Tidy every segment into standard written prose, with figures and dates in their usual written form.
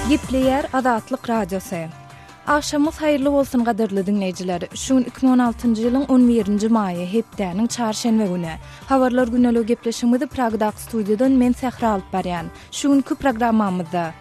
Gepleýär Azatlyk Radiosy. Agşamyňyz haýyrly bolsun gadyrly diňleýjiler. Şu gün 2016-njy ýylyň 11-nji maýy, hepdäniň çarşenbe güni. Habarlar gündeligi gepleşigimizi Pragadaky studiýadan men Sähra alyp barýan. Şu günki programmamyzda.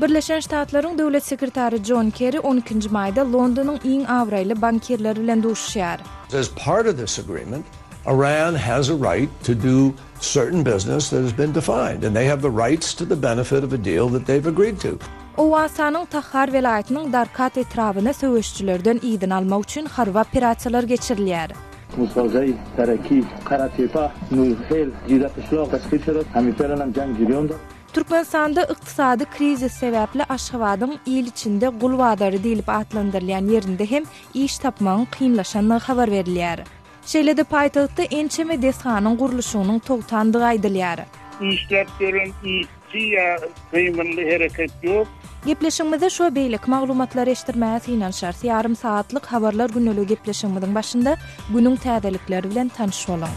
Birleşen Ştatlaryň Döwlet sekretary Jon Kerri on ikinji maýda Londonyň iň abraýly bankirleri bilen duşuşýar. As part of this agreement, Iran has a right to do certain business that has been defined and they have the rights to the benefit of a deal that they've agreed to. Owganystanyň Tahar welaýatynyň Darkat etrabyny söweşijilerden yzyna almak üçin harby operasiýalar geçirilýär. Musazeý, Tereki, Karatepa, Nurhel, Jirekyşlak, Hemitelenen Jang Jirion. Türkmenistanda ykdysady krizis sebäpli Aşgabadyň il içinde gul bazary diýlip atlandyrylýan ýerinde hem iş tapmagyň kynlaşandygy habar berilýär. Şeýle-de paýtagtda ençeme desganyň gurluşygynyň togtandygy aýdylýar. Işläp ýören işçi ýa gymylly hereket ýok. Gepleşigimizde şu we beýleki maglumatlary eşitdirmäge synanyşarys. Ýarym sagatlyk Habarlar gündeligi gepleşigimiziň başynda günüň täzelikleri bilen tanyş boluň.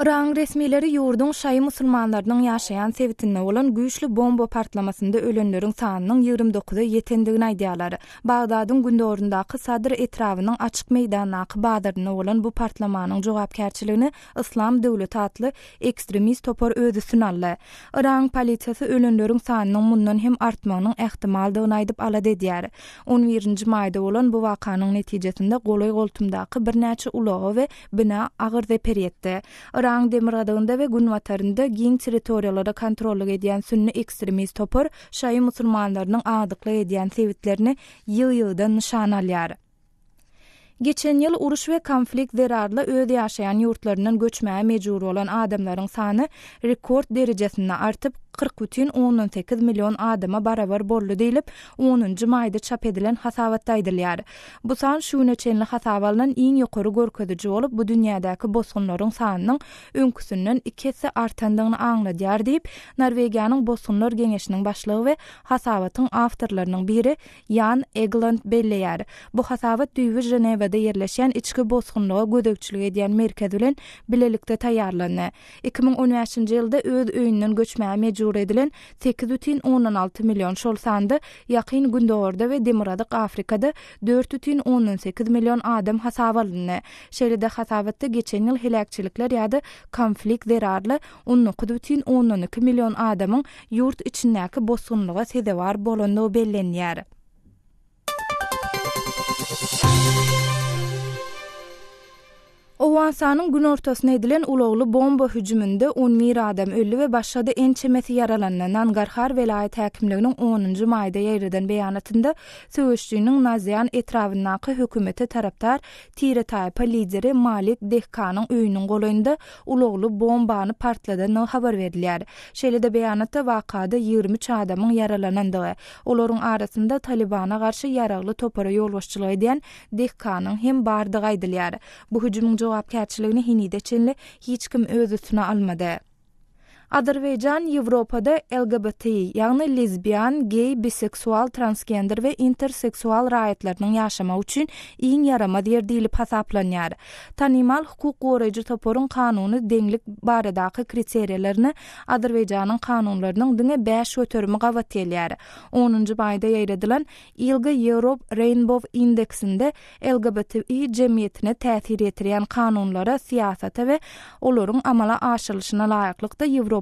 Yragyň resmileri ýurduň şaýy musulmanlarynyň ýaşaýan sebitinde bolan güýçli bomba partlamasynda ölenleriň sanynyň 29-a ýetendigini aýdýarlar. Bagdadyň gündogaryndaky Sadr etrabynyň açyk meýdandaky bazarynda bolan bu partlamanyň jogapkärçiligini Yslam döwleti atly ekstremist topar öz üstüne aldy. Yragyň polisiýasy ölenleriň sanynyň mundan hem artmagynyň ähtimaldygyny aýdyp alada edýär. On birinji maýda bolan bu wakanyň netijesinde golaý-goltumdaky birnäçe ulaga we bina agyr zeper ýetdi. Yragyň demirgazygynda we günbatarynda giň territoriýalara kontrollyk edýän sünni ekstremist topar şaýy musulmanlarynyň agdyklyk edýän sebitlerini ýygy-ýygydan nyşana alýar. Geçen ýyl uruş we konflikt zerarly öz ýaşaýan ýurtlaryndan göçmäge mejbur bolan adamlaryň sany rekord derejesinde artyp, 40,8 million adama barabar boldy diýlip, onunjy maýda çap edilen hasabatda aýdylýar. Bu san şu güne çenli hasaba alnan iň ýokary görkeziji bolup, bu dünýädäki bosgunlaryň sanynyň öňküsinden iki esse artandygyny aňladýar diýip, Norwegiýanyň Bosgunlar geňeşiniň başlygy we hasabatyň awtorlarynyň biri Ýan Egland belleýär. Bu hasabat düýbi Ženewada ýerleşýän içki bosgunlyga gözegçilik edýän merkez bilen bilelikde taýýarlandy. 2015-nji ýylda öz öýünden göçmäge mejbur edilen 8,6 million, şol sanda Ýakyn Gündogarda we Demirgazyk Afrikada 4,8 million adam hasaba alyndy. Şeýle-de hasabatda geçen ýyl heläkçilikler ýa-da konflikt zerarly 19,2 million adamyň ýurt içindäki bosgunlyga sezewar bolandygy bellenýär. Owganystanyň günortasyna edilen ulagly bomba hüjüminde on bir adam öldi we başga-da ençemesi ýaralandy. Nangarhar welaýat häkimliginiň onunjy maýda ýaýradan beýanatynda söweşijiniň Nazian etrabyndaky hökümete tarapdar tire-taýpa lideri Malik Dehkanyň öýüniň golaýynda ulagly bombany partladandygy habar berilýär. Şeýle-de beýanatda wakada 23 adamyň ýaralanandygy, olaryň arasynda Talybana garşy ýaragly topara ýolbaşçylyk edýän Dehkanyň hem bardygy aýdylýar. Bu hüjümiň jogapkärçiligini henize çenli hiç kim öz üstüne almady. Azerbaýjan Ýewropada LGBTI, ýagny lezbian, geý, biseksual, transgender we interseksual raýatlarynyň ýaşamagy üçin iň ýaramaz ýer diýlip hasaplanýar. Tanymal hukuk goraýjy toparyň kanuny deňlik baradaky kriteriýalaryna Azerbaýjanyň kanunlarynyň diňe bäş göterimi gabat gelýär. Onunjy maýda ýaýradylan ILGA Europe Rainbow indeksinde LGBTI jemgyýetine täsir ýetirýän kanunlara, syýasata we olaryň amala aşyrylyşyna laýyklykda Ýewropanyň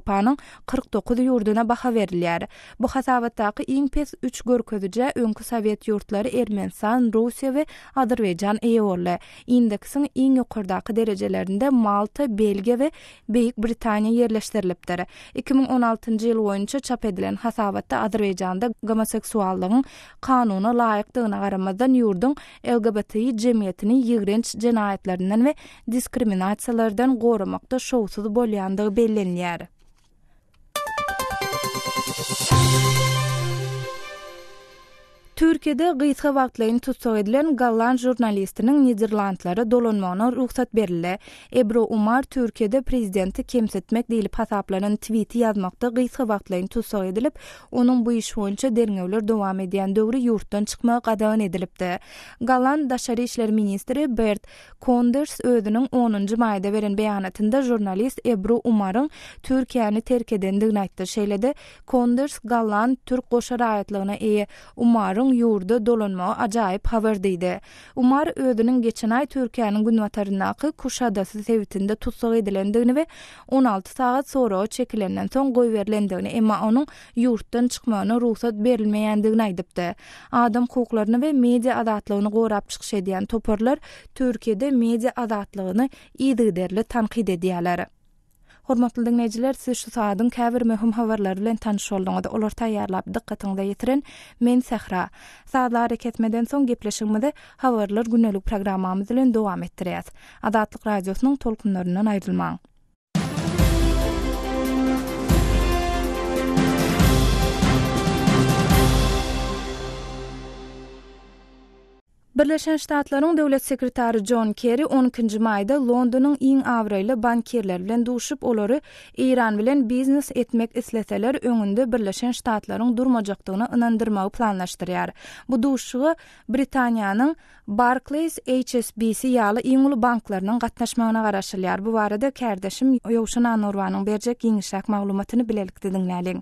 49 ýurduna baha berilýär. Bu hasabatdaky iň pes üç görkezijä öňki sowet ýurtlary Ermenistan, Russiýa we Azerbaýjan eýe boldy. Indeksiň iň ýokardaky derejelerinde Malta, Belgiýa we Beýik Britaniýa ýerleşdirilipdir. 2016-njy ýyl boýunça çap edilen hasabatda Azerbaýjanda gomoseksuallygyň kanuna laýykdygyna garamazdan ýurduň LGBTI jemgyýetini ýigrenç jenaýatlaryndan we diskriminasiýalardan goramakda şowsuz bolýandygy bellenilýär. Türkiýede gysga wagtlaýyn tussag edilen golland žurnalistiniň Niderlandlara dolanmagyna rugsat berildi. Ebru Umar Türkiýede prezidenti kemsitmek diýlip hasaplanan twiti ýazmakda gysga wagtlaýyn tussag edilip, onuň bu iş boýunça derňewler dowam edýän döwri ýurtdan çykmagy gadagan edilipdi. Golland daşary işler ministri Bert Konders özüniň onunjy maýda beren beýanatynda žurnalist Ebru Umaryň Türkiýäni terk edendigini aýtdy. Şeýle-de, Konders golland türk goşa raýatlygyna eýe Umaryň ýurda dolanmagy ajaýyp habar diýdi. Umar özüniň geçen aý Türkiýäniň günbataryndaky Kuşadasy sebitinde tussag edilendigini we 16 sagat soraga çekilenden soň goýberilendigini, emma onuň ýurtdan çykmagyna rugsat berilmeýändigini aýdypdy. Adam hukuklaryny we media azatlygyny gorap çykyş edýän toparlar Türkiýede media azatlygyny yzygiderli tankyt edýärler. Hormatly diňleýjiler, siz şu sagadyň käbir möhüm habarlary bilen tanyş bolduňyz. Olary taýýarlap, dykgatyňyza ýetiren men Sähra. Sazly arakesmeden soň gepleşigimizi Habarlar gündelik programmamyz bilen dowam etdirýäs. Azatlyk Radiosynyň tolkunlaryndan aýrylmaň. Birleşen Ştatlaryň Döwlet sekretary Jon Kerri on ikinji maýda Londonyň iň abraýly bankirleri bilen duşup, olary Eýran bilen biznes etmek isleseler, öňünde Birleşen Ştatlaryň durmajakdygyna ynandyrmagy planlaşdyrýar. Bu duşuşyga Britaniýanyň Barclays, HSBC ýaly iň uly banklarynyň gatnaşmagyna garaşylýar. Bu barada kärdeşim Ýowşan Annurbanyň berjek giňişräk maglumatyny bilelikde diňläliň.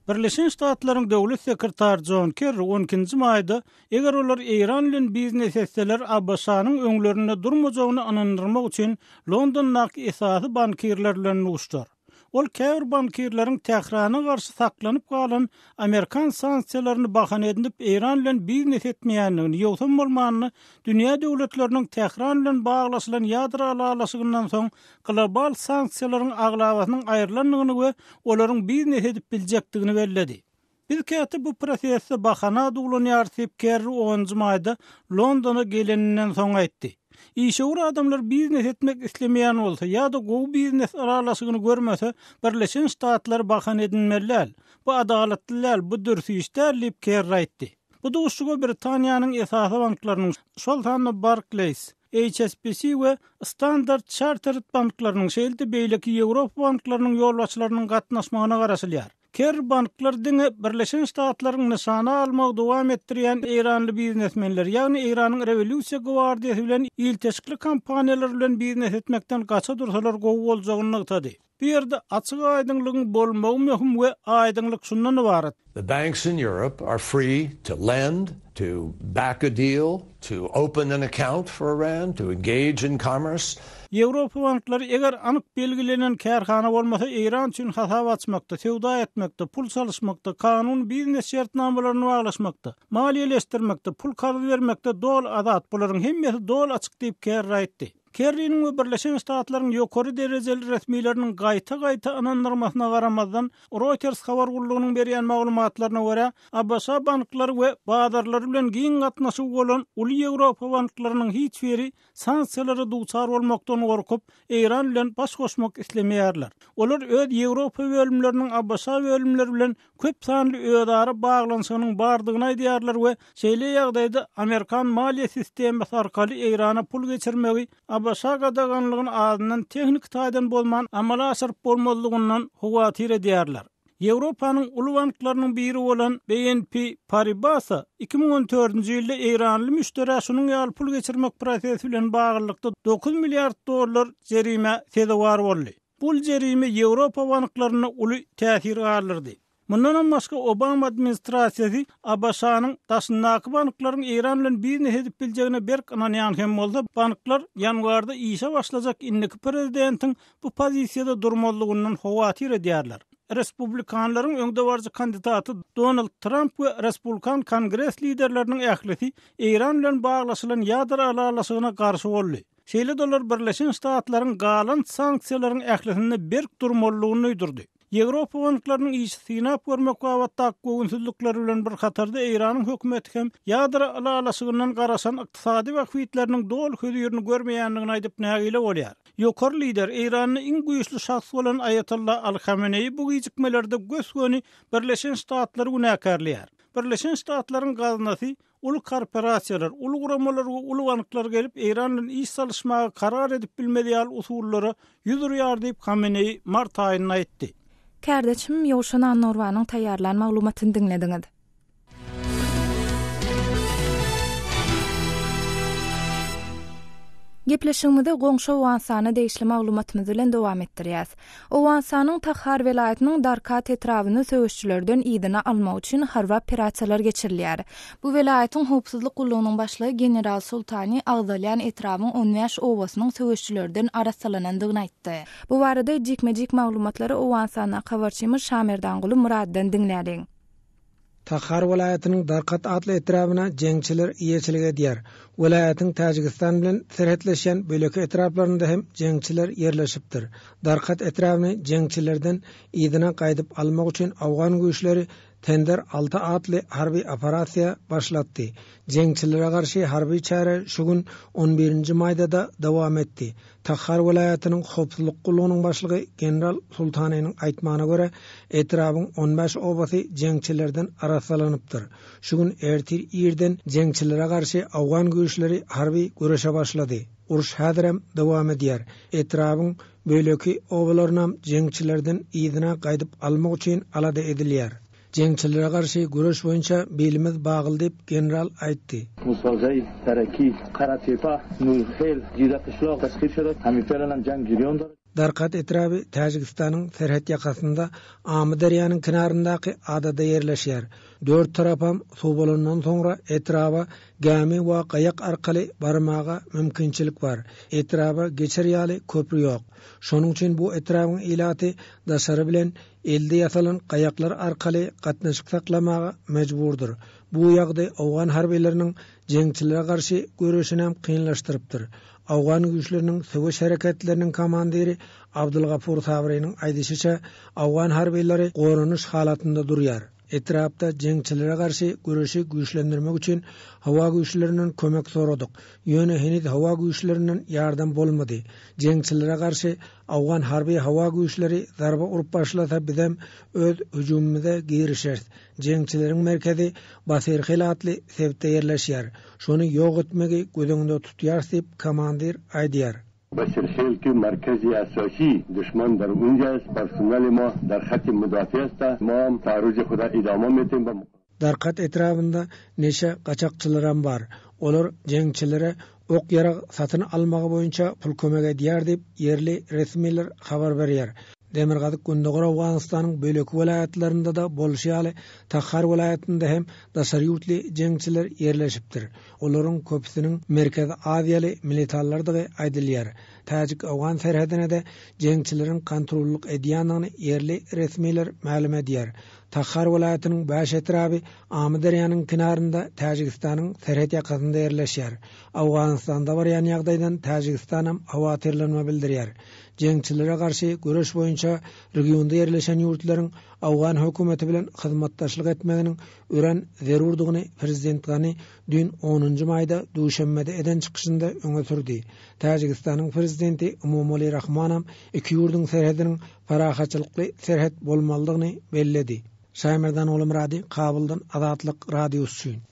Birleşen Ştatlaryň Döwlet sekretary Jon Kerri on ikinji maýda, eger olar Eýran bilen biznes etseler, ABŞ-nyň öňlerinde durmajagyny ynandyrmak üçin Londondaky esasy bankirler bilen duşuşar. Ol käbir bankirleriň Tährana garşy saklanyp galan amerikan sanksiýalaryny bahana edinip Eýran bilen biznes etmeýändigini, ýogsam bolmanda dünýä döwletleriniň Tähran bilen baglaşylan ýadro ylalaşygyndan soň global sanksiýalaryň aglabasynyň aýrylandygyny we olaryň biznes edip biljekdigini belledi. Biz käte bu prosesde bahana duwlanýarys diýip, Kerri onunjy maýda Londona geleninden soň aýtdy. Işewür adamlar biznes etmek islemeýän bolsa ýa-da gowy biznes ylalaşygyny görmese, Birleşen Ştatlary bahana edinmeli däl. Bu adalatly däl, bu dürs iş däl diýip, Kerri aýtdy. Bu duşuşyga Britaniýanyň esasy banklarynyň, şol sanda Barclays, HSBC we Standard Chartered banklarynyň, şeýle-de beýleki Ýewropa banklarynyň ýolbaşçylarynyň gatnaşmagyna garaşylýar. Kerr banklar diňe Birleşen Ştatlaryň nyşana almagy dowam etdirýän eýranly biznesmenler, ýagny Eýranyň Rewolýusiýa gwardiýasy bilen ilteşikli kompaniýalar bilen biznes etmekden gaça dursalar gowy boljagyny nygtady. Bu ýerde açyk-aýdyňlygyň bolmagy möhüm we aýdyňlyk şundan ybarat. The banks in Europe are free to lend, to back a deal, to open an account for Iran, to engage in commerce. Ýewropa banklary eger anyk belgilenen kärhana bolmasa Eýran üçin hasap açmakda, söwda etmekde, pul çalyşmakda, kanuny biznes şertnamalaryny baglaşmakda, maliýeleşdirmekde, pul karz bermekde doly azat, bularyň hemmesi doly açyk diýip Kerri aýtdy. Kerriniň we Birleşen Ştatlaryň ýokary derejeli resmileriniň gaýta-gaýta ynandyrmasyna garamazdan, Reuters habar gullugynyň berýän maglumatlaryna görä, ABŞ banklary we bazarlary bilen giň gatnaşygy bolan uly Ýewropa banklarynyň hiç biri sanksiýalara duçar bolmakdan gorkup, Eýran bilen baş goşmak islemeýärler. Olar öz Ýewropa bölümleriniň ABŞ bölümleri bilen köp sanly özara baglanyşygynyň bardygyny aýdýarlar we şeýle ýagdaýda amerikan maliýe sistemasy arkaly Eýrana pul geçirmegi ABŞ gadaganlygyny azyndan tehniki taýdan bozman amala aşyryp bolmazlygyndan howatyr edýärler. Ýewropanyň uly banklarynyň biri bolan BNP Paribas-a 2014-nji ýylda eýranly müşderä şunuň ýaly pul geçirmek prosesi bilen baglylykda 9 milliard dollar jerimä sezewar boldy. Bul jerime Ýewropa banklarynda uly täsir galdyrdy. Mundanam başga Obama administrasiýasy ABŞ-nyň daşyndaky banklaryň Eýran bilen biznes edip biljegine berk ynanýan hem bolsa, banklar ýanwarda işe başlajak indiki prezidentiň bu pozisiýada durmazlygyndan howatyr edýärler. Respublikanlaryň öňdebaryjy kandidaty Donald Tramp we respublikan kongres liderleriniň ählisi Eýran bilen baglaşylan ýadro ylalaşygyna garşy boldy. Şeýle-de olar Birleşen Ştatlaryň galan sanksiýalaryň ählisinde berk durmalydygyny duýdurdy. Ýewropa banklarynyň işi synap görmek babatdaky göwünsizlikleri bilen bir hatarda Eýranyň hökümeti hem ýadro ylalaşygyndan garaşan ykdysady bähbitleriniň doly hözirini görmeýändigini aýdyp nägile bolýar. Ýokary lider, Eýranda iň güýçli şahs bolan Aýatolla Aly Hameneýi bu gijikmelerde gös-göni Birleşen Ştatlary günäkärleýär. Birleşen Ştatlaryň gaznasy Uly korporasiýalar, uly guramalar we uly banklar gelip Eýran bilen iş salyşmaga karar edip bilmez ýaly usullara ýüz urýar diýip, Hameneýi mart aýynda aýtdy. Kärdeşim Ýowşan Annagurbanyň taýýarlan maglumatyny diňlediňiz. Gepleşigimizi goňşy Owganystana degişli maglumatymyz bilen dowam etdirýäs. Owganystanyň Takhar welaýatynyň Darkat etrabyny söweşçilerden yzyna almak üçin harby operasiýalar geçirilýär. Bu welaýatyň howpsuzlyk gullugynyň başlygy general Sultani agzalýan etrabyň on bäş obasynyň söweşçilerden arassalanandygyny aýtdy. Bu barada jikme-jik maglumatlary Owganystandaky habarçymyz Şamerdanguly Myratdan diňläliň. Takhar welaýatynyň Darkat atly etrabyna jeňçiler eýeçilik edýär. Welaýatyň Täjigistan bilen serhetleşýän beýleki etraplarynda hem jeňçiler ýerleşipdir. Darkat etrabyny jeňçilerden yzyna gaýdyp almak üçin owgan güýçleri Tender alty atly harby operasiýa başlatdy. Jeňçilere garşy harby çäre şu gün on birinji maýda-da dowam etdi. Takhar welaýatynyň howpsuzlyk gullugynyň başlygy general Sultanynyň aýtmagyna görä, etrabyň on bäş obasy jeňçilerden arassalanypdyr. Şu gün ertir irden jeňçilere garşy owgan güýçleri harby göreşe başlady. Uruş häzirem dowam edýär. Etrabyň beýleki obalarynam jeňçilerden yzyna gaýdyp almak üçin alada edilýär. Jeňçilere garşy göreş boýunça bilimiz bagly diýip, general aýtdy. Musazeý, Taraki, Karatepa, Nurhel, Jirakyşlog tashyr şuda, Hamipelanam jang jirion dora. Darkat etraby Täjigistanyň serhet ýakasynda Amyderýanyň kenaryndaky adada ýerleşýär. Dört tarapam suw bolandan soňra etraba gämi we gaýak arkaly barmaga mümkinçilik bar. Etraba geçer ýaly köpri ýok. Şonuň üçin bu etrabyň ilaty daşary bilen Elde ýasalan gaýaklar arkaly gatnaşyk saklamaga mejburdyr. Bu ýagdaý owgan harbylarynyň jeňçilere garşy göreşinem kynlaşdyrypdyr. Owgan güýçleriniň söweş hereketleriniň komandiri Abdulgafur Sabrynyň aýdyşyça, owgan harbylary goranyş halatynda durýar. Etrapda jeňçilere garşy göreşi güýçlendirmek üçin howa güýçlerinden kömek soradyk. Ýöne heniz howa güýçlerinden ýardam bolmady. Jeňçilere garşy Owgan harby howa güýçleri zarba urup başlasa bizem öz hüjümimize girişeris. Jeňçileriň merkezi Basirhil atly sebitde ýerleşýär. Şony ýok etmegi göz öňünde tutýarys diýip, komandir aýdýar. Basirhil ki merkezi esasî duşman der unca est, personelê ma der xetê mudafî est e, ma taarûzê xwe de îdama mêtin be. Darkat etrabynda neşe gaçakçylaram bar. Olar jeňçilere ok-ýarag satyn almagy boýunça pul kömek edýär diýip, ýerli resmiler habar berýär. Demirgazyk-Gündogar Owganystanyň beýleki welaýatlarynda-da bolşy ýaly, Takhar welaýatynda hem daşary ýurtly jeňçiler ýerleşipdir. Olaryň köpüsiniň Merkezi Aziýaly militanlardygy aýdylýar. Täjik-owgan serhedine-de jeňçileriň kontrollyk edýändigini ýerli resmiler mälim edýär. Takhar welaýatynyň bäş etraby Amyderýanyň kenarynda Täjigistanyň serhet ýakasynda ýerleşýär. Owganystanda barýan ýagdaýdan Täjigistanam howatyrlanma bildirýär. Jeňçilere garşy göreş boýunça regionda ýerleşen ýurtlaryň owgan hökümeti bilen hyzmatdaşlyk etmeginiň örän zerurdygyny prezident Gani düýn onunjy maýda Duşenbede eden çykyşynda öňe sürdi. Täjigistanyň prezidenti Emomali Rahmanam iki ýurduň serhediniň parahatçylykly serhet bolmalydygyny belledi. Şaýmerdan Ogulmyrady, Kabuldan Azatlyk Radiosy üçin.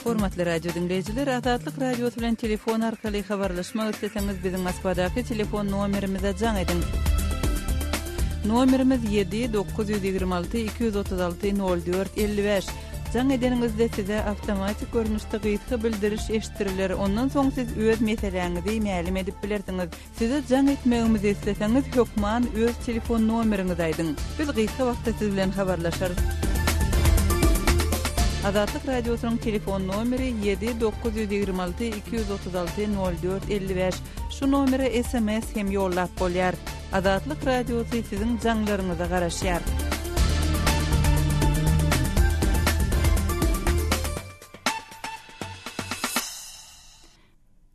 Hormatly radio diňleýjiler, Azatlyk Radiosy bilen telefon arkaly habarlaşmak isleseňiz, biziň Moskwadaky telefon nomerimize jaň ediň. Nomerimiz 7 926 236 04 55. Jaň edeniňizde size awtomatik görnüşde gysga bildiriş eşitdiriler, ondan soň siz öz meseläňizi mälim edip bilersiňiz. Size jaň etmegimizi isleseňiz, hökman öz telefon nomeriňizi aýdyň. Biz gysga wagtda siz bilen habarlaşarys. Azatlyk Radiosynyň telefon nomeri ýedi 926 236 04 55. Şu nomere sms hem ýollap bolýar. Azatlyk Radiosy siziň jaňlaryňyza garaşýar.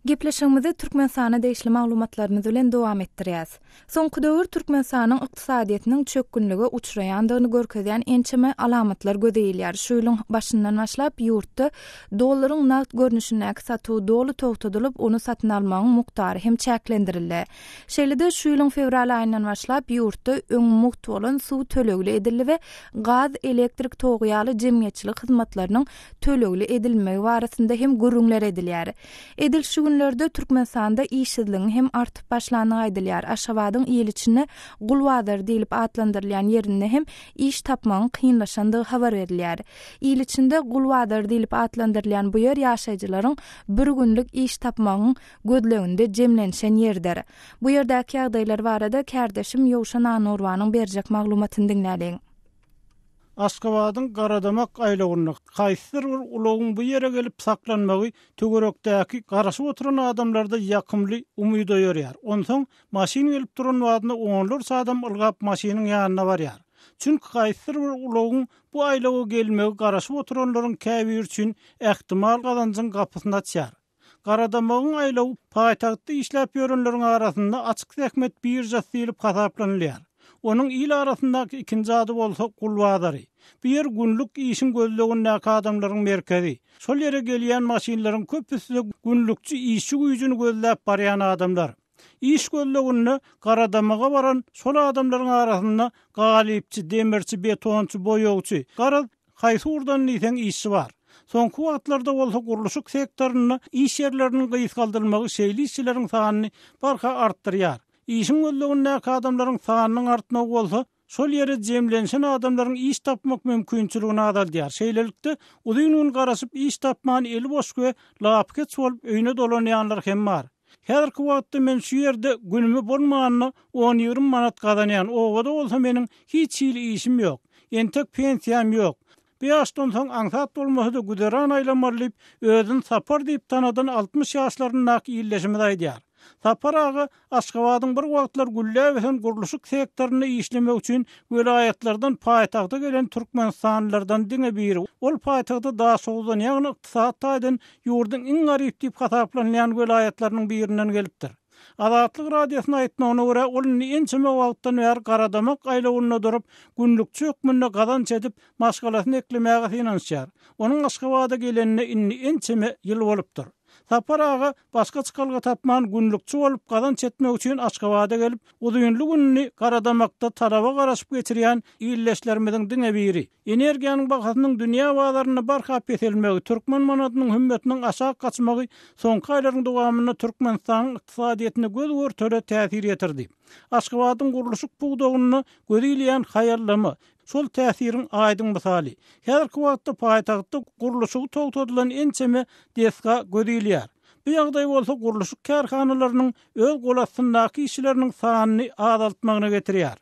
Gepleşigimizi Türkmenistana degişli maglumatlarymyz bilen dowam etdirýäs. Soňky döwür Türkmenistanyň ykdysadyýetiniň çökgünlige uçraýandygyny görkezýän ençeme alamatlar göze ilýär. Şu ýylyň başyndan başlap ýurtda dollaryň nagt görnüşindäki satuwy doly togtadylyp, ony satyn almagyň mukdary hem çäklendirildi. Şeýle-de şu ýylyň fewral aýyndan başlap ýurtda öň mugt bolan suw tölegli edildi we gaz, elektrik togy ýaly jemgyýetçilik hyzmatlarynyň tölegli edilmegi barasynda hem gürrüňler edilýär. Edil şu günlerde Türkmenistanda işsizligiň hem artyp başlandygy aýdylýar. Aşgabadyň il içinde Gul bazary diýlip atlandyrylýan ýerinde hem iş tapmagyň kynlaşandygy habar berilýär. Il içinde Gul bazary diýlip atlandyrylýan bu ýer ýaşaýjylaryň bir günlük iş tapmagyň gözleginde jemlenişen ýeridir. Bu ýerdäki ýagdaýlar barada kärdeşim Ýowşan Annurbanyň berjek maglumatyny diňläliň. Aşgabadyň Garadamak aýlawynda haýsydyr bir ulagyň bu ýere gelip saklanmagy töwerekdäki garaşyp oturan adamlarda ýakymly umyt oýarýar. Onsoň maşyn gelip duran badyna onlarça adam ylgap maşynyň ýanyna barýar. Çünki haýsydyr bir ulagyň bu aýlawa gelmegi garaşyp oturanlaryň käbiri üçin ähtimal gazanjyň gapysyny açýar. Garadamagyň aýlawy paýtagtda işläp ýörenleriň arasynda açyk zähmet biržasy diýlip hasaplanylýar. Onuň il arasyndaky ikinji ady bolsa gul bazary. Bu ýer günlük işiň gözlegindäki adamlaryň merkezi. Şol ýere gelýän maşynlaryň köpüsi-de günlükçi işçi güýjüni gözläp barýan adamlar. Iş gözleginde Garadamaga baran şol adamlaryň arasynda galypçy, demirçi, betonçy, boýagçy, garaz, haýsy ugurdan diýseň işçi bar. Soňky wagtlarda bolsa gurluşyk sektorynda iş ýerleriniň gysgaldylmagy şeýle işçileriň sanyny barha artdyrýar. Işiň gözlegindäki adamlaryň sanynyň artmagy bolsa Şol ýere jemlenşen adamlaryň iş tapmak mümkinçiligini azaldýar. Şeýlelikde, uzyn gün garaşyp iş tapman eli boş we lapykeç bolup öýüne dolanýanlar hem bar. Häzirki wagtda men şu ýerde günümi bolmanda on-ýigrimi manat gazanýan, obada bolsa meniň hiç hili işim ýok. Entek pensiýam ýok. Bu ýaşdan soň aňsat bolmasa-da güzeran aýlamaly diýip, özüni Sapar diýip tanadan 60 ýaşlaryndaky ildeşimiz aýdýar. Sapar aga Aşgabadyň bir wagtlar gülläp ösen gurluşyk sektorynda işlemek üçin welaýatlardan paýtagta gelen türkmenistanlylardan diňe biri. Ol paýtagta Daşoguzdan, ýagny ykdysady taýdan ýurduň iň garyp diýip hasaplanylýan welaýatlarynyň birinden gelipdir. Azatlyk Radiosyna aýtmagyna görä, ol indi ençeme wagtdan bäri Garadamak aýlawynda durup, günlükçi hökmünde gazanç edip, maşgalasyny eklemäge synanyşýar. Onuň Aşgabada gelenine indi ençeme ýyl bolupdyr. Sapar aga başga çykalga tapman, günlükçi bolup gazanç etmek üçin Aşgabada gelip, uzynly gününi Garadamakda talaba garaşyp geçirýän ildeşlerimiziň diňe biri. Energiýanyň bahasynyň dünýä bazarynda barha peselmegi, türkmen manadynyň hümmetiniň aşak gaçmagy soňky aýlaryň dowamynda Türkmenistanyň ykdysadyýetine göz-görtele täsir ýetirdi. Aşgabadyň gurluşyk pudagynda göze ilýän haýallama, şol täsiriň aýdyň mysaly. Häzirki wagtda paýtagtda gurluşygy togtadylan ençeme desga göze ilýär. Bu ýagdaý bolsa gurluşyk kärhanalarynyň öz golastyndaky işçileriniň sanyny azaltmagyna getirýär.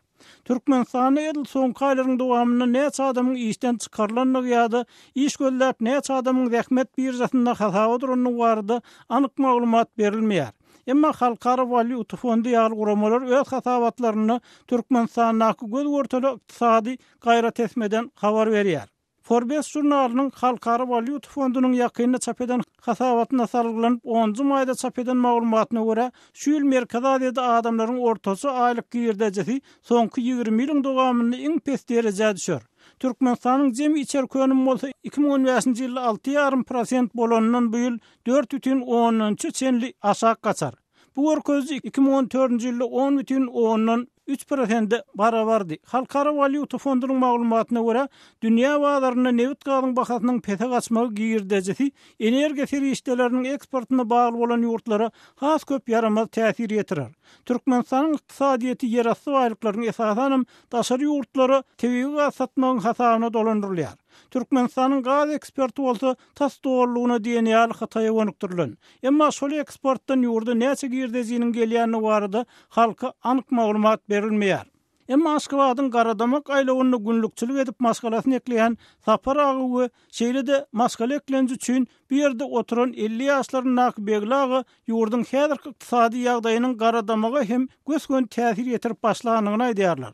Türkmenistanda edil soňky aýlaryň dowamynda näçe adamyň işden çykarylandygy ýa-da iş gözläp näçe adamyň zähmet biržasynda hasaba durandygy barada anyk maglumat berilmeýär. Emma Halkara walýuta fondy ýaly guramalar öz hasabatlarynda Türkmenistandaky göz-görtele ykdysady gaýratesmeden habar berýär. Forbes žurnalynyň Halkara walýuta fondunyň ýakynda çap eden hasabatyna salgylanyp, onunjy maýda çap eden maglumatyna görä, şu ýyl Merkezi Aziýada adamlaryň ortaça aýlyk girdejisi soňky 20 ýylyň dowamynda iň pes derejä düşer. Türkmenistanyň jemi içerki önümi bolsa 2015-nji ýylda 6,5 prosent bolanyndan bu ýyl dört bütin ondan üçe çenli aşak gaçar. Bu görkeziji 2014-nji ýylda on bütin ondan üç prosente barabardy. Halkara walýuta fondunyň maglumatyna görä, dünýä bazarynda nebit-gazyň bahasynyň pese gaçmagy girdejisi energiýa serişdeleriniň eksportyna bagly bolan ýurtlara has köp ýaramaz täsir ýetirer. Türkmenistanyň ykdysadyýeti ýerasty baýlyklaryň, esasanam, daşary ýurtlara tebigy gaz satmagyň hasabyna dolandyrylýar. Türkmenistanyň gaz eksporty bolsa tas dolulygyna diýen ýaly Hytaýa gönükdirilen. Emma şol eksportdan ýurda näçe girdejiniň gelýändigi barada halka anyk maglumat berilmeýär. Emma Aşgabadyň Garadamak aýlawynda günlükçilik edip maşgalasyny ekleýän Sapar aga we şeýle-de maşgala eklenji üçin bu ýerde oturan 50 ýaşlaryndaky Begli aga ýurduň häzirki ykdysady ýagdaýynyň Garadamaga hem gös-göni täsir ýetirip başlandygyny aýdýarlar.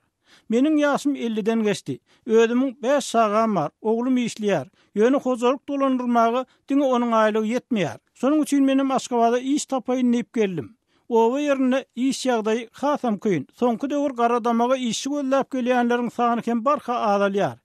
Meniň ýaşym elliden geçdi. Özümiň bäş çagam bar, oglum işleýär. Ýöne hojalyk dolandyrmaga diňe onuň aýlygy ýetmeýär. Şonuň üçin menem Aşgabada iş tapaýyn diýip geldim. Oba ýerinde iş ýagdaýy hasam kyn. Soňky döwür Garadamaga işçi gözläp gelýänleriň sany hem barha azalýar.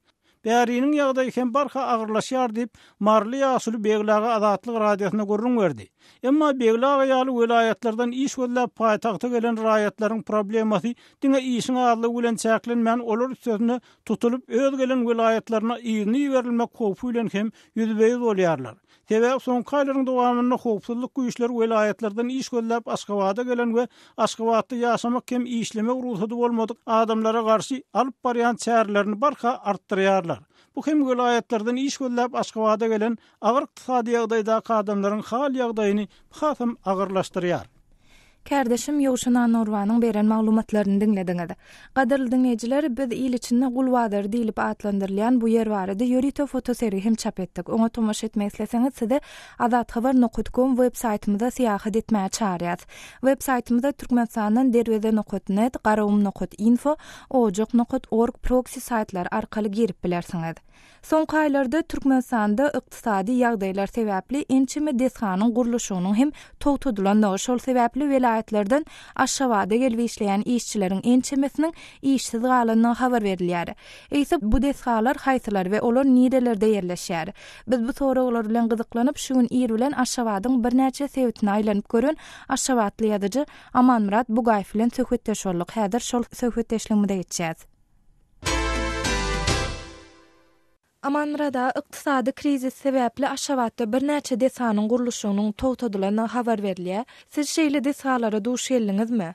Bäriniň ýagdaýy hem barha agyrlaşýar diýip, maryly ýaşuly Begli aga Azatlyk Radiosyna gürrüň berdi. Emma Begli aga ýaly welaýatlardan iş gözläp paýtagta gelen raýatlaryň problemasy diňe işiň azlygy bilen çäklenmän, olar üstesine tutulyp öz gelen welaýatlaryna yzyna iberilmek howpy bilen hem ýüzbe-ýüz bolýarlar. Sebäbi soňky aýlaryň dowamynda howpsuzlyk güýçleri welaýatlardan iş gözläp Aşgabada gelen we Aşgabatda ýaşamak hem işlemek rugsady bolmadyk adamlara garşy alyp barýan çärelerini barha artdyrýarlar. Bu hem welaýatlardan iş gözläp Aşgabada gelen agyr ykdysady ýagdaýdaky adamlaryň hal-ýagdaýyny hasam agyrlaşdyrýar. Kärdeşim Ýowşan Annagurbanyň beren maglumatlaryny diňlediňiz. Gadyrly diňleýjiler, biz il içinde Gul bazary diýlip atlandyrylýan bu ýer barada ýörite fotosergi hem çap etdik. Oňa tomaşa etmek isleseňiz sizi azathabar nokat kom web saýtymyza syýahat etmäge çagyrýas. Web saýtymyza Türkmenistandan derweze nokat net, garagum nokat info, ojak nokat org proksi saýtlary arkaly girip bilersiňiz. Soňky aýlarda Türkmenistanda ykdysady ýagdaýlar sebäpli ençeme desganyň gurluşygynyň hem togtadylandygy, şol sebäpli welaýatlardan Aşgabada gelip işleýän işçileriň ençemesiniň işsiz galandygy habar berilýär. Eýse, bu desgalar haýsylar we olar nirelerde ýerleşýär? Biz bu soraglar bilen gyzyklanyp, şu gün ir bilen Aşgabadyň birnäçe sebitine aýlanyp gören aşgabatly ýazyjy Amanmyrat Bugaýew bilen söhbetdeş bolduk. Häzir şol söhbetdeşligimize geçýäs. Amanmyrat aga, ykdysady krizis sebäpli Aşgabatda birnäçe desganyň gurluşygynyň togtadylandygy habar berilýär. Siz şeýle desgalara duş geldiňizmi?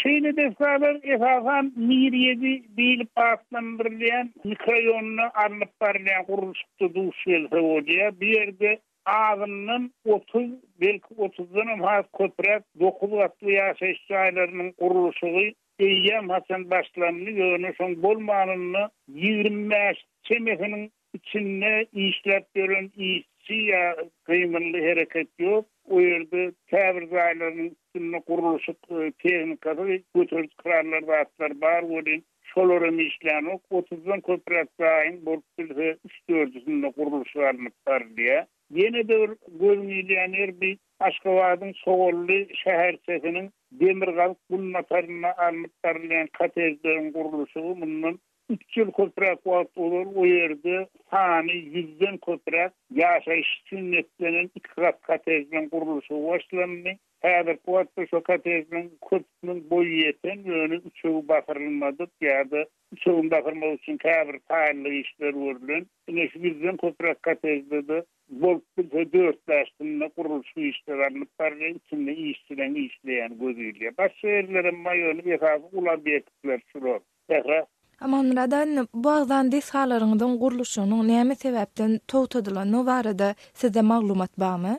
Şeýle desgalar esasan Mir ýedi diýlip atlandyrylýan mikroraýonda alnyp barylýan gurluşykda duş gelse bolýar. Bu ýerde Azyndan 30, belki otuzdanam has köpräk dokuz gatly ýaşaýyş jaýlarynyň gurluşygy eýýäm haçan başlandy, ýöne şoň bolmanynda 25 çemesiniň içinde işläp ýören işçi ýa gymyldy hereket ýok. O ýerde käbir jaýlarynyň üstünde gurluşyk tehnikasy, göteriji kranlar zatlar bar welin, şolar hem işlänok. Otuzdan köpräk jaýyň bolup bilse üç-dördüsinde gurluşyk alnyp barylýar. Ýene-de bir gözüň ilýän ýer bi Aşgabadyň Çoganly şäherçesiniň demirgazyk-günbatarynda alnyp barylýan kottejleriň gurluşygy mundan üç ýyl köpräk wagt ozal o ýerde sany ýüzden köpräk ýaşaýyş üçin niýetlenen iki gat kottejleriň gurluşygy başlandy. Häzirki wagtda şo kottejleriň köpüsiniň boýy ýeten, ýöne üçegi basyrylmadyk ýa-da üçegini basyrmak üçin käbir taýynlyk işleri görlen. Ine şu ýüzden köpräk kottejde-de bolup bilse dört-bäşisinde gurluşyk işleri alnyp barylýar, içinde işçileň işleýäni göz ilýär. Başga ýerlerem bar, ýöne esasy uly obýektler şular. Sähra. Amanmyrat aga, bu agzan desgalaryňyzyň gurluşygynyň näme sebäpden togtadylany barada sizde maglumat barmy?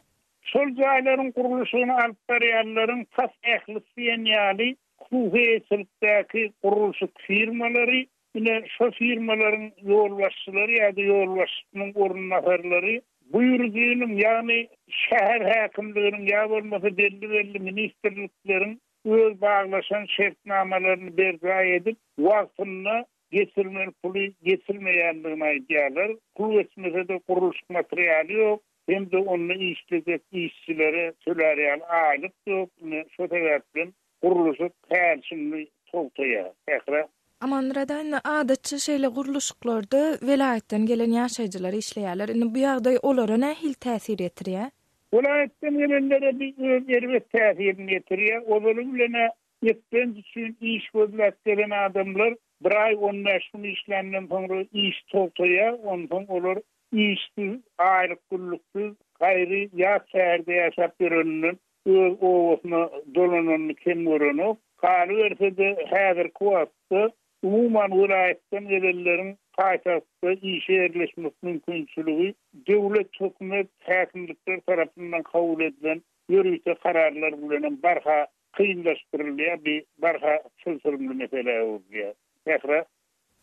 Şol jaýlaryň gurluşygyny alyp barýanlaryň tas ählisi diýen ýaly hususy eýeçilikdäki gurluşyk firmalary, ine, şo firmalaryň ýolbaşçylary ýa-da ýolbaşçysynyň orunbasarlary buýrujynyň, ýagny şäher häkimliginiň ýa bolmasa belli-belli ministrlikleriň öz baglaşan şertnamalaryny berjaý edip, wagtynda geçirmeli puly geçirmeýändigini aýdýarlar. Pul geçmese-de gurluşyk materialy ýok hem-de onda işlejek işçilere tölär ýaly aýlyk ýok. Ine, şo sebäplem gurluşyk häli-şindi togtaýar. Sähra. Amanmyrat aga, indi adatça şeýle gurluşyklarda welaýatdan gelen ýaşaýjylar işleýärler. Indi bu ýagdaý olara nähili täsir ýetirýär? Welaýatdan gelenlere bi öz erbet täsirini ýetirýär. Ozaly bilen-ä eklenç üçin iş gözläp gelen adamlar bir aý on bäş gün işländen soňra iş togtaýar. Onsoň olar işsiz, aýlyk-günlüksiz gaýry ýat şäherde ýaşap ýöreninden öz obasyna dolananyny kem görenok. Galyberse-de, häzirki wagtda Umuman, welaýatdan gelenleriň paýtagtda işe ýerleşmek mümkinçiligi döwlet, hökümet, häkimlikler tarapyndan kabul edilen ýörite kararlar bilenem barha kynlaşdyrylýar, bi barha çylşyrymly meselä öwrülýär. Sähra.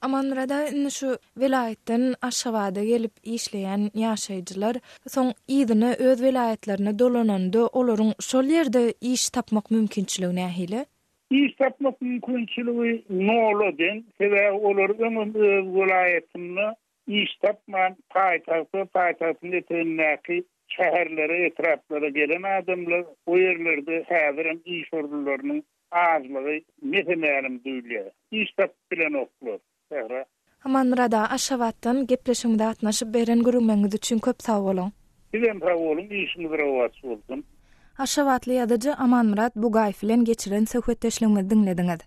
Amanmyrat aga, indi şu welaýatdan Aşgabada gelip işleýän ýaşaýjylar soň yzyna öz welaýatlaryna dolananda olaryň şol ýerde iş tapmak mümkinçiligi nähili? Iş tapmak mümkinçiligi nola deň, sebäbi olar öňem öz welaýatynda iş tapman, paýtagta, paýtagtyň etegindäki Şäherlere, etraplara gelen adamlar o ýerlerde häzirem iş orunlarynyň azlygy mese-mälim duýulýar. Iş tapyp bilenoklar. Sähra. Amanmyrat aga Aşgabatdan gepleşigimize gatnaşyp beren gürrüňleriňiz üçin köp sag boluň. Sizem sag boluň, işiňiz rowaç bolsun. Aşgabatly ýazyjy Amanmyrat Bugaýew bilen geçiren söhbetdeşligimizi diňlediňiz.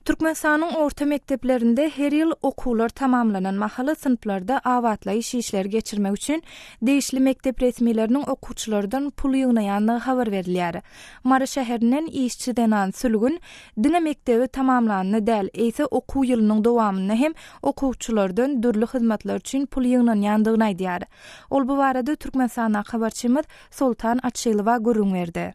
Türkmenistanyň orta mekdeplerinde her ýyl okuwlar tamamlanan mahaly synplarda abatlaýyş işleri geçirmek üçin degişli mekdep resmileriniň okuwçylardan pul ýygnaýandygy habar berilýär. Mary şäherinden işçi zenan Sülgün diňe mekdebi tamamlanda däl, eýse okuw ýylynyň dowamynda hem okuwçylardan dürli hyzmatlar üçin pul ýygnanýandygyny aýdýar. Ol bu barada Türkmenistandaky habarçymyz Soltan Açylowa gürrüň berdi.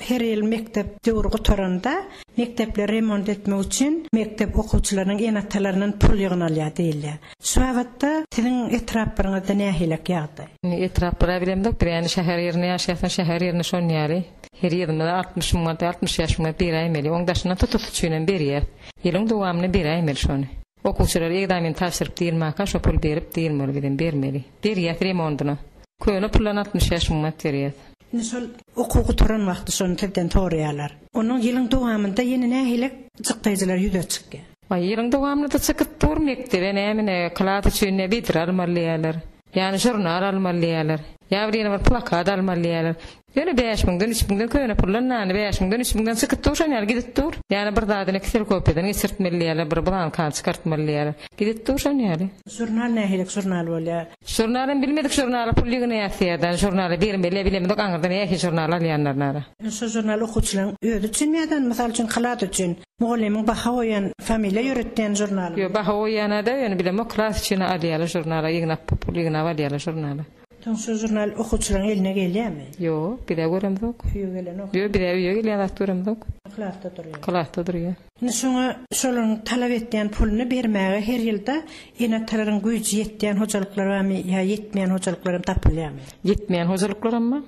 Her ýyl mekdep döwri gutaranda, mekdepleri remont etmek üçin mekdep okuwçylarynyň ene-atalaryndan pul ýygnalýar diýilýär. Şu babatda siziň etraplaryňyzda nähilek ýagdaý? Indi etraplar-a bilemzok, biz ýani şäher ýerinde ýaşaýasdan şäher ýerinde şon ýaly. Her ýylymyza 60 müň manat, 65 müň manat beräýmeli. Oň daşyndan tutus üçinem berýäs. Ýylyň dowamynda beräýmeli şony. Okuwçylar egzamin tabşyryp diýilmaka şo pul berip diýilmeli bizem bermeli. Berýäs remondyna. Köne puldan 65 müň manat berýäs. Indi şol okuw gutaran wagty şony sizden soraýarlar. Onuň ýylyň dowamynda ýene nähili çykdaýjylar ýüze çykýar? Aý, ýylyň dowamynda-da çykyp dur mekdebe nämine, klas üçin ne bedre almaly diýýärler. Ýany žurnal almaly diýýärler. Ýa bir ýene bir plakat almaly diýýärler. Ýöne bäş müňden, üç müňden köne puldan nany bäş müňden, üç müňden çykyp dur şon ýaly gidip dur. Ýany bir zadyny kserokopýadan geçirtmeli diýýärler, bir blankany çykartmaly diýýärler. Gidip dur şon ýaly. Žurnal nähili žurnal bolýar? Žurnalam bilmedik žurnala pul ýygnaýas diýerden žurnala bermeli bilemizok aňyrdan nähili žurnal alýanlaryny ara. Şo žurnal okuwçylaryň özi üçinmi ýa-da mysal üçin klas üçin mugallymyň baha goýan familiýa ýöretýän žurnalymy? Ýok baha goýýana-da ýöne bilemok klas üçin alýarlar žurnala ýygnap pul ýygnap alýarlar žurnala. Soň şo žurnal okuwçylaryň eline gelýärmi? Ýok bizä göremzok. Öýe gelenok. Ýok bizä öýe gelýän zat göremzok. Klasda durýar. Klasda durýar. Indi şoňa şolaryň talap etýän puluny bermäge her ýylda ene-atalaryň güýji ýetýän hojalyklar barmy ýa ýetmeýän hojalyklar hem tapylýarmy? Ýetmeýän hojalyklaram bar.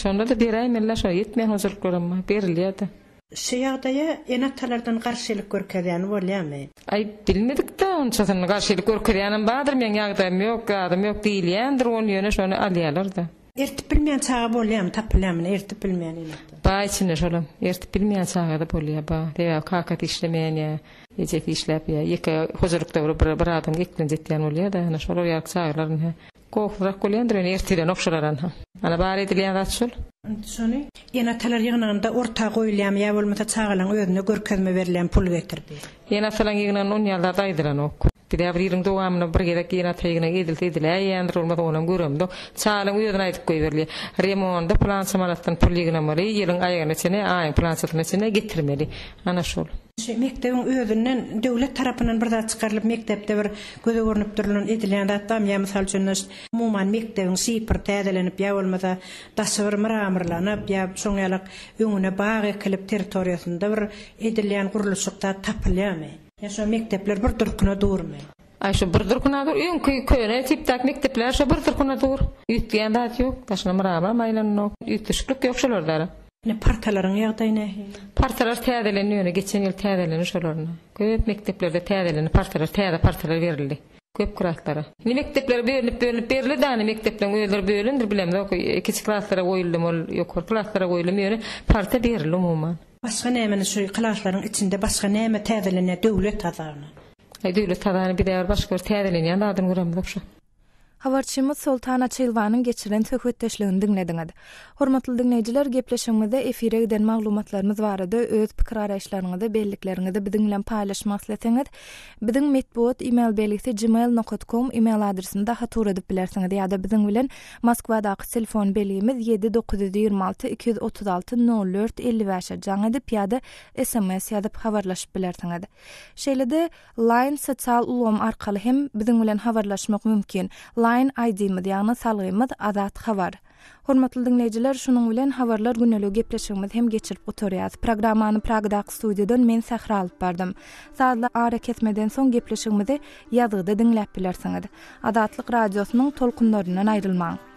Şonda-da beräýmeli-dä şo ýetmeýän hojalyklaram bar. Berilýär-de. Şu ýagdaýa ene-atalardan garşylyk görkezýäni bolýarmy? Aý, bilmedik-dä onçasyny. Garşylyk görkezýänem bardyr, meň ýagdaýym ýok, zadym ýok diýilýändir ony ýöne şony alýarlar-da. Ertip bilmeýän çaga bolýarmy, tapylýarmy ine ertip bilmeýän ene-ata? Ba içinde şolam. Ertip bilmeýän çaga-da bolýar ba. Sebäbi kakasy işlemeýän ýa ejesi işläp ýa ýeke hojalykda bir bir bir adam eklenç etýän bolýar-da ana şolar ýaly çagalar ine gowusyrak bolýandyr ýöne ertilenok şolar anha. Ana bar edilýän zat şol. Indi şony ene-atalar ýygnagynda orta goýulýarmy ýa bolmasa çagalaň özüne görkezme berilýärmi pul getir diýip. Ene-atalaň ýygnagynda onýaly zat aýdylanok. Bizä bir ýylyň dowamynda bir gezek ýene ata ýygnak edilse ediläýýändir, bolmasa onam göremzok. Çagalaň özüne aýdyp goýberilýär. Remonda pylança manatdan pul ýygnamaly, ýylyň aýagyna çenli, aýyň pylançasyna çenli getirmeli. Ana şol. Şu mekdebiň özünden döwlet tarapyndan bir zat çykarylyp mekdepde bir göze görnüp durulan edilýän zat barmy ýa mysal üçin umuman mekdebiň şifri täzelenip ýa bolmasa daşy bir mramorlanyp ýa şoň ýalak öňüne bag ekilip territoriýasynda bir edilýän gurluşyk zat tapylýarmy? Ýa şo mekdepler bir durkuna durmy? Aý şo bir durkuna dur. Öňki köne tipdäki mekdepler şo bir durkuna dur. Üýtgeýän zat ýok. Daşyna mramam aýlananok. Üýtgeşiklik ýok şolarda. Indi partalaryň ýagdaýy nähili? Partalar täzelendi ýöne geçen ýyl täzelendi şolaryna. Köp mekdeplerde täzelendi partalar täze partalar berildi. Köp klaslara. Indi mekdepler bölünip bölünip berildi dany mekdepleriň özleri bölendir bilemzok. Kiçi klaslara goýuldymy ol ýokarky klaslara goýuldymy ýöne parta berildi umuman. Başga nämeni şu klaslaryň içinde başga näme täzelenýär döwlet hasabyna? Aý döwlet hasabyna bizä bir başga bir täzelenýän zadyny göremzok şu. Habarçymyz Soltan Açylwanyň geçiren söhbetdeşligini diňlediňiz. Hormatly diňleýjiler, gepleşigimizde efire giden maglumatlarymyz barada öz pikir-garaýyşlaryňyzy, bellikleriňizi biziň bilen paýlaşmak isleseňiz, biziň metbugat email belgisi gmail nokat kom email adresimize hat ugradyp bilersiňiz ýa-da biziň bilen Moskwadaky telefon belgimiz ýedi 926 236 04 55-e jaň edip ýa-da sms ýazyp habarlaşyp bilersiňiz. Şeýle-de, Line sosial ulgamy arkaly hem biziň bilen habarlaşmak mümkin. Line ID-miz, ýagny salgymyz Azat Habar. Hormatly diňleýjiler, şunuň bilen Habarlar gündeligi gepleşigimizi hem geçirip gutarýas. Programmany Pragadaky studiýadan men Sähra alyp bardym. Sazly arakesmeden soň gepleşigimizi ýazgyda diňläp bilersiňiz. Azatlyk Radiosynyň tolkunlaryndan aýrylmaň!